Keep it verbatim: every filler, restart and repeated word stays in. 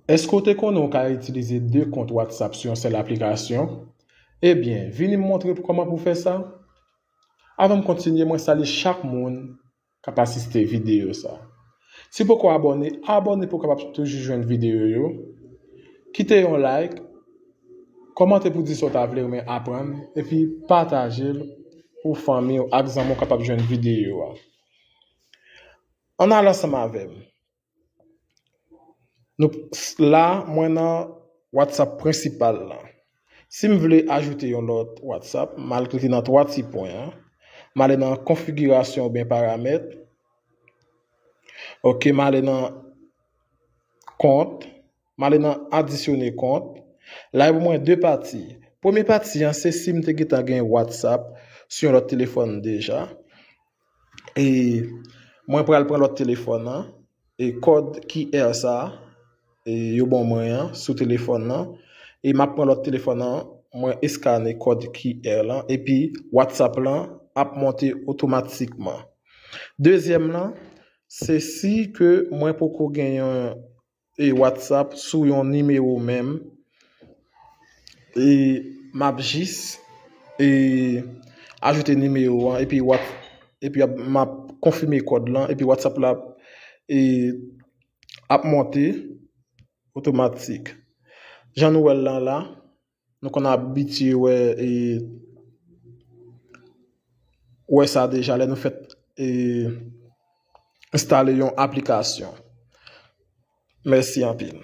Èske w te konnen w ka itilize de kont WhatsApp sou yon sèl aplikasyon? Ebyen, vini m montre w kòman pou w fè sa. Avan m kontinye, mwen salye chak moun k ap asiste videyo sa. Si w poko abòne, abòne pou w kapab toujou jwenn videyo yo. Kite yon like, kòmante pou di sa w ta vle renmen aprann, epi pataje l pou fanmi w ak zanmi w kapab jwenn videyo a. Ann al ansanm avè m. Nou, la, mwen nan WhatsApp prensipal la. Si m vle ajoute yon lòt WhatsApp, m al klike nan twa ti pwen an. M ale nan konfigirasyon oubyen paramèt. Ok, m ale nan kont. M ale nan adisyone kont. La, e pou mwen de pati. Premye pati an, se si m te gentan gen WhatsApp sou yon lòt telefòn deja. E mwen pral pran lòt telefòn an. E kòd Q R sa, e yo ban mwen an sou telefòn nan. E m ap pran lòt telefòn nan, mwen eskane kòd Q R lan, epi WhatsApp lan ap monte otomatikman. Dezyèm lan, se si ke mwen poko gen yon, e, WhatsApp sou yon nimewo menm, e m ap jis, e, ajoute nimewo an, epi Whats-, epi ap, m ap konfime kòd lan, epi WhatsApp la, e, ap monte otomatik. Jan nou wè l lan la, nou konn abitye wè, e, wè sa deja lè nou fèt, e, enstale yon aplikasyon. Mèsi anpil.